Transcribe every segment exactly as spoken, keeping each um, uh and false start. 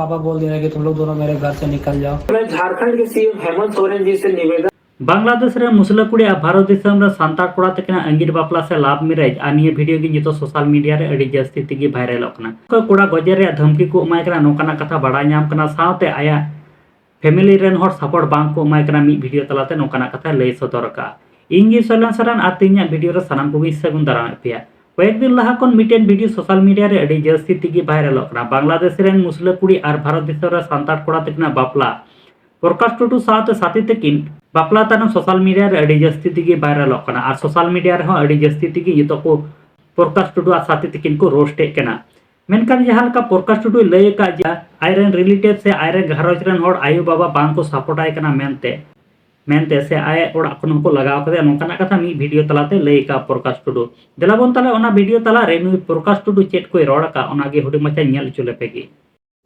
पापा बोल दिया कि तुम लोग दोनों मेरे घर से निकल जाओ। मैं झारखंड के सीएम हेमंत सोरेन जी से निवेदन ᱵᱟᱝᱞᱟᱫᱮᱥ ᱨᱮ ᱢᱩᱥᱞᱟᱹ ᱠᱩᱲᱤ ᱟᱨ ᱵᱷᱟᱨᱚᱛ ᱫᱤᱥᱚᱢ ᱨᱮ ᱥᱟᱱᱛᱟᱲ ᱠᱚᱲᱟ ᱛᱟᱹᱠᱤᱱᱟᱜ ᱟᱸᱜᱤᱨ ᱵᱟᱯᱞᱟ ᱥᱮ ᱞᱟᱵᱷ ᱢᱮᱨᱮᱡᱽ ᱟᱨ ᱱᱤᱭᱟᱹ ᱵᱷᱤᱰᱤᱭᱳ ᱜᱮ ᱱᱤᱛᱚᱜ ᱥᱳᱥᱟᱞ ᱢᱤᱰᱤᱭᱟ ᱨᱮ ᱟᱹᱰᱤ ᱡᱟᱹᱥᱛᱤ ᱛᱮᱜᱮ ᱵᱷᱟᱭᱨᱟᱞᱚᱜ ᱠᱟᱱᱟ᱾ ᱚᱠᱟ ᱠᱚᱲᱟ ᱜᱚᱡᱮ ᱨᱮᱭᱟᱜ ᱫᱷᱟᱢᱠᱤ ᱠᱚ ᱮᱢᱟᱭ ᱠᱟᱱᱟ, ᱱᱚᱝᱠᱟᱱᱟᱜ ᱠᱟᱛᱷᱟ ᱵᱟᱲᱟᱭ ᱧᱟᱢ ᱠᱟᱱᱟ, ᱥᱟᱶᱛᱮ ᱟᱭᱟᱜ ᱯᱷᱮᱢᱤᱞᱤ ᱨᱮᱱ ᱦᱚᱲ ᱥᱟᱯᱳᱨᱴ ᱵᱟᱝ ᱠᱚ ᱮᱢᱟᱭ ᱠᱟᱱᱟ᱾ ᱢᱤᱫ ᱵᱷᱤᱰᱤᱭᱳ ᱛᱟᱞᱟᱛᱮ ᱱᱚᱝᱠᱟᱱᱟᱜ ᱠᱟᱛᱷᱟᱭ ᱞᱟᱹᱭ ᱥᱚᱫᱚᱨ ᱟᱠᱟᱫᱼᱟ᱾ ᱤᱧ ᱜᱮ ᱥᱚᱭᱞᱟᱱ ᱥᱚᱨᱮᱱ ᱟᱨ ᱛᱮᱦᱮᱧᱟᱜ ᱵᱷᱤᱰᱤᱭᱳ ᱨᱮ ᱥᱟᱱᱟᱢ ᱠᱚᱜᱮᱧ ᱥᱟᱹᱜᱩᱱ ᱫᱟᱨᱟᱢᱮᱫ ᱯᱮᱭᱟ᱾ ᱠᱚᱭᱮᱠ ᱫᱤᱱ ᱞᱟᱦᱟ ᱠᱷᱚᱱ ᱢᱤᱫᱴᱮᱱ ᱵᱷᱤᱰᱤᱭᱳ ᱥᱳᱥᱟᱞ ᱢᱤᱰᱤᱭᱟ ᱨᱮ ᱟᱹᱰᱤ ᱡᱟᱹᱥᱛᱤ ᱛᱮᱜᱮ ᱵᱷᱟᱭᱨᱟᱞᱚᱜ ᱠᱟᱱᱟ᱾ ᱵᱟᱝᱞᱟᱫᱮᱥ ᱨᱮᱱ ᱢᱩᱥᱞᱟᱹ ᱠᱩᱲᱤ ᱟᱨ ᱵᱷᱟᱨᱚᱛ ᱫᱤᱥᱚᱢ ᱨᱮ ᱥᱟᱱᱛᱟᱲ ᱠᱚᱲᱟ ᱛᱟᱹᱠᱤᱱᱟᱜ ᱵᱟᱯᱞᱟ, ᱯᱨᱚᱠᱟᱥ ᱴᱩᱰᱩ ᱥᱟᱶᱛᱮ ᱥᱟᱛᱷᱤ ᱛᱟᱹᱠᱤᱱ ᱵᱟᱯᱞᱟ ᱛᱟᱭᱱᱚᱢ ᱥᱳᱥᱟᱞ ᱢᱤᱰᱤᱭᱟ ᱨᱮ ᱟᱹᱰᱤ ᱡᱟᱹᱥᱛᱤ ᱛᱮᱜᱮ ᱵᱷᱟᱭᱨᱟᱞᱚᱜ ᱠᱟᱱᱟ᱾ ᱟᱨ ᱥᱳᱥᱟᱞ ᱢᱤᱰᱤᱭᱟ ᱨᱮᱦᱚᱸ ᱟᱹᱰᱤ ᱡᱟᱹᱥᱛᱤ ᱛᱮᱜᱮ ᱱᱤᱛᱚᱜ ᱠᱚ ᱯᱨᱚᱠᱟᱥ ᱴᱩᱰᱩ ᱟᱨ ᱥᱟᱛᱷᱤ ᱛᱟᱹᱠᱤᱱ ᱠᱚ ᱨᱳᱥᱴ ᱮᱫ ᱠᱟᱱᱟ᱾ ᱢᱮᱱᱠᱷᱟᱱ ᱡᱟᱦᱟᱸ ᱞᱮᱠᱟ ᱯᱨᱚᱠᱟᱥ ᱴᱩᱰᱩᱭ ᱞᱟᱹᱭ ᱟᱠᱟᱫ ᱡᱮ ᱟᱡᱨᱮᱱ ᱨᱤᱞᱮᱴᱤᱵᱷ ᱥᱮ ᱟᱡᱨᱮᱱ ᱜᱷᱟᱨᱚᱸᱡᱽ ᱨᱮᱱ ᱦᱚᱲ ᱟᱭᱳ ᱵᱟᱵᱟ ᱵᱟᱝ ᱠᱚ ᱥᱟᱯᱳᱨᱴ ᱟᱭ ᱠᱟᱱᱟ ᱢᱮᱱᱛᱮ, ᱢᱮᱱᱛᱮ ᱥᱮ ᱟᱡ ᱚᱲᱟᱜ ᱠᱷᱚᱱ ᱦᱚᱸᱠᱚ ᱞᱟᱜᱟᱣ ᱠᱟᱫᱮᱭᱟ, ᱱᱚᱝᱠᱟᱱᱟᱜ ᱠᱟᱛᱷᱟ ᱢᱤᱫ ᱵᱷᱤᱰᱤᱭᱳ ᱛᱟᱞᱟᱛᱮ ᱞᱟᱹᱭ ᱟᱠᱟᱫ ᱯᱨᱚᱠᱟᱥ ᱴᱩᱰᱩ᱾ ᱫᱮᱞᱟ ᱵᱚᱱ ᱛᱟᱦᱞᱮ ᱚᱱᱟ ᱵᱷᱤᱰᱤᱭᱳ ᱛᱟᱞᱟᱨᱮ ᱱᱩᱭ ᱯᱨᱚᱠᱟᱥ ᱴᱩᱰᱩ ᱪᱮᱫ ᱠᱚᱭ ᱨᱚᱲ ᱟᱠᱟᱫ, ᱚᱱᱟᱜᱮ ᱦᱩᱰᱤᱧ ᱢᱟᱪᱷᱟ ᱧᱮᱞ ᱦᱚᱪᱚ ᱞᱮᱯᱮ ᱜᱮ᱾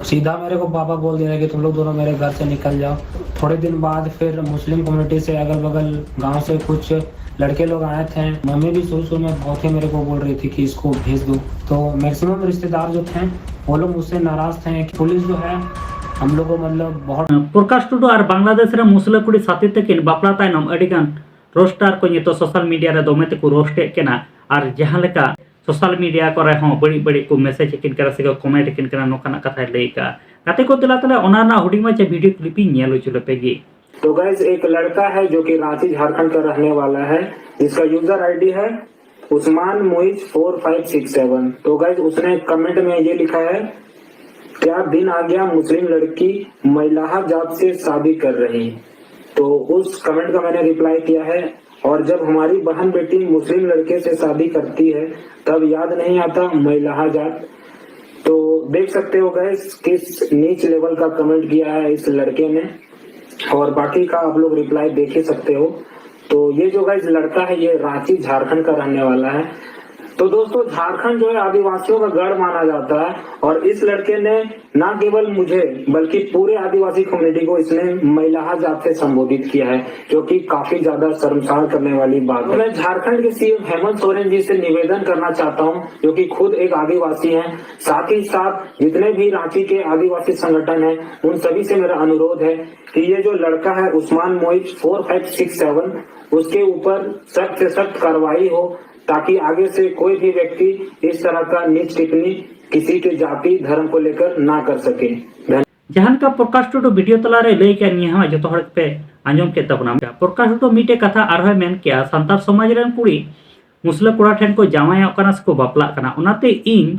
सीधा मेरे को पापा बोल दिया कि तुम लोग दोनों मेरे घर से निकल जाओ। थोड़े दिन बाद फिर मुस्लिम कम्युनिटी से, अगल बगल गांव से कुछ लड़के लोग आए थे। मम्मी भी शुरू शुरू में बहुत ही मेरे को बोल रही थी कि इसको भेज दो। तो मैक्सिमम रिश्तेदार जो थे, वो लोग मुझसे नाराज थे कि पुलिस जो है हम लोग को, मतलब, बहुत ᱯᱨᱚᱠᱟᱥ ᱴᱩᱰᱩ ᱟᱨ ᱵᱟᱝᱞᱟᱫᱮᱥ ᱨᱮ ᱢᱩᱥᱞᱟᱹ ᱠᱩᱲᱤ ᱥᱟᱛᱷᱤ ᱛᱟᱹᱠᱤᱱ ᱵᱟᱯᱞᱟ ᱛᱟᱭᱱᱚᱢ ᱟᱹᱰᱤ ᱜᱟᱱ ᱨᱳᱥᱴᱟᱨ ᱠᱚ ᱱᱤᱛᱚᱜ ᱥᱳᱥᱟᱞ ᱢᱤᱰᱤᱭᱟ ᱨᱮ ᱫᱚᱢᱮ ᱛᱮᱠᱚ ᱨᱳᱥᱴ ᱮᱫ ᱠᱟᱱᱟ᱾ ᱟᱨ ᱡᱟᱦᱟᱸ ᱞᱮᱠᱟ ᱥᱳᱥᱟᱞ ᱢᱤᱰᱤᱭᱟ ᱠᱚᱨᱮ ᱦᱚᱸ ᱵᱟᱹᱲᱤᱡ ᱵᱟᱹᱲᱤᱡ ᱠᱚ ᱢᱮᱥᱮᱡᱽ ᱟᱹᱠᱤᱱ ᱠᱟᱱᱟ ᱥᱮᱠᱚ ᱠᱚᱢᱮᱱᱴ ᱟᱹᱠᱤᱱ ᱠᱟᱱᱟ, ᱱᱚᱝᱠᱟᱱᱟᱜ ᱠᱟᱛᱷᱟᱭ ᱞᱟᱹᱭ ᱟᱠᱟᱫᱼᱟ᱾ ᱜᱟᱛᱮ ᱠᱚ, ᱫᱮᱞᱟ ᱛᱟᱦᱞᱮ ᱚᱱᱟ ᱨᱮᱱᱟᱜ ᱦᱩᱰᱤᱧ ᱢᱟᱪᱷᱟ ᱵᱷᱤᱰᱤᱭᱳ ᱠᱞᱤᱯ ᱤᱧ ᱧᱮᱞ ᱦᱚᱪᱚ ᱞᱮᱯᱮ ᱜᱮ᱾ तो गाइस, एक लड़का है जो कि रांची झारखंड का रहने वाला है, जिसका यूजर आईडी है Usman Muiz four five six seven. तो गाइस, उसने कमेंट में ये लिखा है, क्या दिन आ गया मुस्लिम लड़की मैलाहा जात से शादी कर रही। तो उस कमेंट का मैंने रिप्लाई किया है, और जब हमारी बहन बेटी मुस्लिम लड़के से शादी करती है तब याद नहीं आता मैलाहा जात। तो देख सकते हो गाइस, किस नीच लेवल का कमेंट किया है इस लड़के ने, और बाकी का आप लोग रिप्लाई देख ही सकते हो। तो ये जो गाइस लड़का है, ये रांची झारखंड का रहने वाला है। तो दोस्तों, झारखंड जो है आदिवासियों का गढ़ माना जाता है, और इस लड़के ने ना केवल मुझे बल्कि पूरे आदिवासी कम्युनिटी को इसने मैलाहा जात से संबोधित किया है, जो कि काफी ज्यादा शर्मसार करने वाली बात है। मैं झारखंड के सीएम हेमंत सोरेन जी से निवेदन करना चाहता हूं, जो कि खुद एक आदिवासी हैं, साथ ही साथ जितने भी रांची के आदिवासी संगठन हैं, उन सभी से मेरा अनुरोध है कि ये जो लड़का है Usman Moiz four five six seven, उसके ऊपर सख्त से सख्त कार्रवाई हो, ताकि आगे से कोई भी व्यक्ति इस तरह का नीच टिप्पणी किसी के जाति धर्म को लेकर ना कर सके। धन्यवाद। ᱡᱟᱦᱟᱸ ᱞᱮᱠᱟ ᱯᱨᱚᱠᱟᱥ ᱴᱩᱰᱩ ᱵᱷᱤᱰᱤᱭᱳ ᱛᱟᱞᱟᱨᱮ ᱞᱟᱹᱭ ᱠᱮᱫ, ᱱᱤᱭᱟᱹ ᱦᱚᱸ ᱡᱚᱛᱚ ᱦᱚᱲ ᱜᱮᱯᱮ ᱟᱸᱡᱚᱢ ᱠᱮᱫ ᱛᱟᱵᱚᱱᱟ᱾ ᱯᱨᱚᱠᱟᱥ ᱴᱩᱰᱩ ᱢᱤᱫᱴᱮᱡ ᱠᱟᱛᱷᱟ ᱟᱨᱦᱚᱸᱭ ᱢᱮᱱ ᱠᱮᱜᱼᱟ, ᱥᱟᱱᱛᱟᱲ ᱥᱚᱢᱟᱡᱽ ᱨᱮᱱ ᱠᱩᱲᱤ ᱢᱩᱥᱞᱟᱹ ᱠᱚᱲᱟ ᱴᱷᱮᱱ ᱠᱚ ᱡᱟᱶᱟᱭᱚᱜ ᱠᱟᱱᱟ ᱥᱮᱠᱚ ᱵᱟᱯᱞᱟᱜ ᱠᱟᱱᱟ, ᱚᱱᱟᱛᱮ ᱤᱧ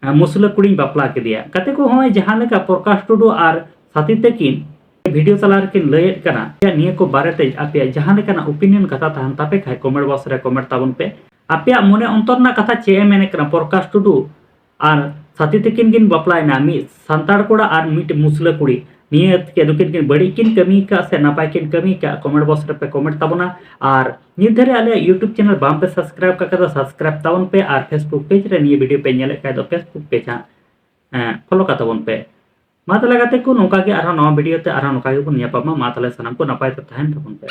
ᱟᱸ, ᱢᱩᱥᱞᱟᱹ ᱠᱩᱲᱤᱧ ᱵᱟᱯᱞᱟ ᱠᱮᱫᱮᱭᱟ᱾ ᱜᱟᱛᱮ ᱠᱚ, ᱦᱚᱸᱜᱼᱚᱭ ᱡᱟᱦᱟᱸ ᱞᱮᱠᱟ ᱯᱨᱚᱠᱟᱥ ᱴᱩᱰᱩ ᱟᱨ ᱥᱟᱛᱷᱤ ᱛᱟᱹᱠᱤᱱ ᱵᱷᱤᱰᱤᱭᱳ ᱛᱟᱞᱟ ᱨᱮᱠᱤᱱ ᱞᱟᱹᱭᱮᱫ ᱠᱟᱱᱟ, ᱱᱤᱭᱟᱹ ᱠᱚ ᱵᱟᱨᱮᱛᱮ ᱟᱯᱮᱭᱟᱜ ᱡᱟᱦᱟᱸ ᱞᱮᱠᱟᱱᱟᱜ ᱳᱯᱤᱱᱤᱭᱚᱱ ᱠᱟᱛᱷᱟ ᱛᱟᱦᱮᱱ ᱛᱟᱯᱮ ᱠᱷᱟᱡ, ᱠᱚᱢᱮᱱᱴ ᱵᱚᱠᱥ ᱨᱮ ᱠᱚᱢᱮᱱᱴ ᱛᱟᱵᱚᱱ ᱯᱮ᱾ ᱟᱯᱮᱭᱟᱜ ᱢᱚᱱᱮ ᱚᱱᱛᱚᱨ ᱨᱮᱱᱟᱜ ᱠᱟᱛᱷᱟ ᱪᱮᱫ ᱮ ᱢᱮᱱᱮᱫ ᱠᱟᱱᱟ, ᱯᱨᱚᱠᱟᱥ ᱴᱩᱰᱩ ᱟᱨ ᱥᱟᱛᱷᱤ ᱛᱟᱹᱠᱤᱱ ᱠᱤᱱ ᱵᱟᱯᱞᱟᱭᱮᱱᱟ, ᱢᱤᱫ ᱥᱟᱱᱛᱟᱲ ᱠᱚᱲᱟ ᱟᱨ ᱢᱤᱫ ᱢᱩᱥᱞᱟᱹ ᱠᱩᱲᱤ, ᱱᱤᱭᱟᱹ ᱛᱮ ᱱᱩᱠᱤᱱ ᱠᱤᱱ ᱵᱟᱹᱲᱤᱡ ᱠᱤᱱ ᱠᱟᱹᱢᱤ ᱟᱠᱟᱫ ᱥᱮ ᱱᱟᱯᱟᱭ ᱠᱤᱱ ᱠᱟᱹᱢᱤ ᱟᱠᱟᱫ, ᱠᱚᱢᱮᱱᱴ ᱵᱚᱠᱥ ᱨᱮᱯᱮ ᱠᱚᱢᱮᱱᱴ ᱛᱟᱵᱚᱱᱟ᱾ ᱟᱨ ᱱᱤᱛ ᱫᱷᱟᱹᱨᱤᱡ ᱟᱞᱮᱭᱟᱜ YouTube ᱪᱮᱱᱮᱞ ᱵᱟᱝ ᱯᱮ ᱥᱟᱵᱥᱠᱨᱟᱭᱤᱵ ᱟᱠᱟᱫᱟ, ᱥᱟᱵᱥᱠᱨᱟᱭᱤᱵ ᱛᱟᱵᱚᱱ ᱯᱮ᱾ ᱟᱨ Facebook ᱯᱮᱡᱽ ᱨᱮ ᱱᱤᱭᱟᱹ ᱵᱷᱤᱰᱤᱭᱳ ᱯᱮ ᱧᱮᱞᱮᱫ ᱠᱷᱟᱡ ᱫᱚ Facebook ᱯᱮᱡᱽ ᱦᱟᱸᱜ, ᱮᱸ, ᱯᱷᱚᱞᱳ ᱠᱟᱛᱟᱵᱚᱱ ᱯᱮ᱾ ᱢᱟ ᱛᱟᱦᱞᱮ ᱜᱟᱛᱮ ᱠᱚ, ᱱᱚᱝᱠᱟ ᱜᱮ ᱟᱨᱦᱚᱸ ᱱᱟᱣᱟ ᱵᱷᱤᱰᱤᱭᱳ ᱛᱮ ᱟᱨᱦᱚᱸ ᱱᱚᱝᱠᱟ ᱜᱮᱵᱚᱱ ᱧᱟᱯᱟᱢᱟ᱾ ᱢᱟ ᱛᱟᱦᱞᱮ ᱥᱟᱱᱟᱢ ᱠᱚ ᱱᱟᱯᱟᱭ ᱛᱮ ᱛᱟᱦᱮᱱ ᱛᱟᱵᱚᱱ ᱯᱮ᱾